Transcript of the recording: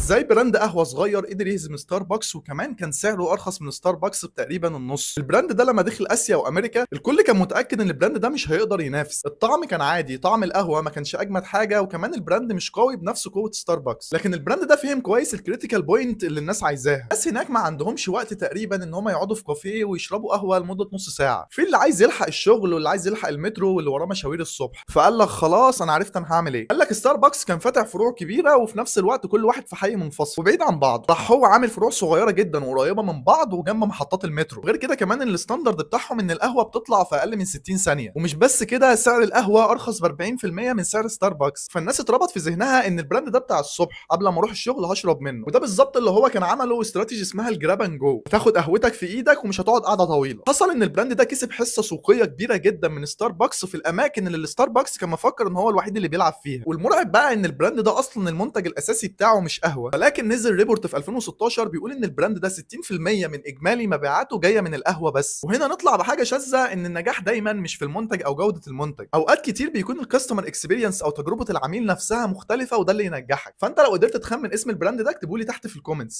ازاي brand قهوة صغير قدر يهزم ستاربكس، وكمان كان سعره ارخص من ستاربكس بتقريبا النص. ال brand ده لما دخل اسيا وامريكا الكل كان متاكد ان ال brand ده مش هيقدر ينافس. الطعم كان عادي، طعم القهوة ما كانش اجمد حاجه، وكمان ال brand مش قوي بنفس قوة ستاربكس. لكن ال brand ده فهم كويس ال critical point اللي الناس عايزاها. الناس هناك ما عندهمش وقت تقريبا ان هم يقعدوا في كافيه ويشربوا قهوة لمدة نص ساعة، في اللي عايز يلحق الشغل، واللي عايز يلحق المترو، واللي وراه مشاوير الصبح. فقال لك خلاص انا عرفت انا هعمل ايه. قال لك ستاربكس كان فاتح فروع كبيرة وفي نفس الوقت كل واحد في حي منفصل وبعيد عن بعض، راح هو عامل فروع صغيرة جدا وقريبه من بعض وجنب محطات المترو. غير كده كمان ال standard بتاعهم ان القهوة بتطلع في اقل من 60 ثانية، ومش بس كده، سعر القهوة ارخص ب 40% من سعر ستاربكس. فالناس اتربط في ذهنها ان ال brand ده بتاع الصبح، قبل ما اروح الشغل هشرب منه. وده بالظبط اللي هو كان عمله استراتيجي اسمها ال grab and go، تاخد قهوتك في ايدك ومش هتقعد قعدة طويلة. حصل ان ال brand ده كسب حصة سوقيه كبيرة جدا من ستاربكس في الاماكن اللي الستاربكس كان مفكر ان هو الوحيد اللي بيلعب فيها. والمرعب بقى ان ال brand ده اصلا المنتج الاساسي بتاعه مش قهوة، ولكن نزل report في 2016 بيقول ان ال brand ده 60% من اجمالي مبيعاته جاية من القهوة بس. وهنا نطلع بحاجة شاذة، ان النجاح دايما مش في المنتج او جوده المنتج، اوقات كتير بيكون ال customer experience او تجربه العميل نفسها مختلفة، وده اللي ينجحك. فانت لو قدرت تخمن اسم ال brand ده اكتبه لي تحت في ال comments.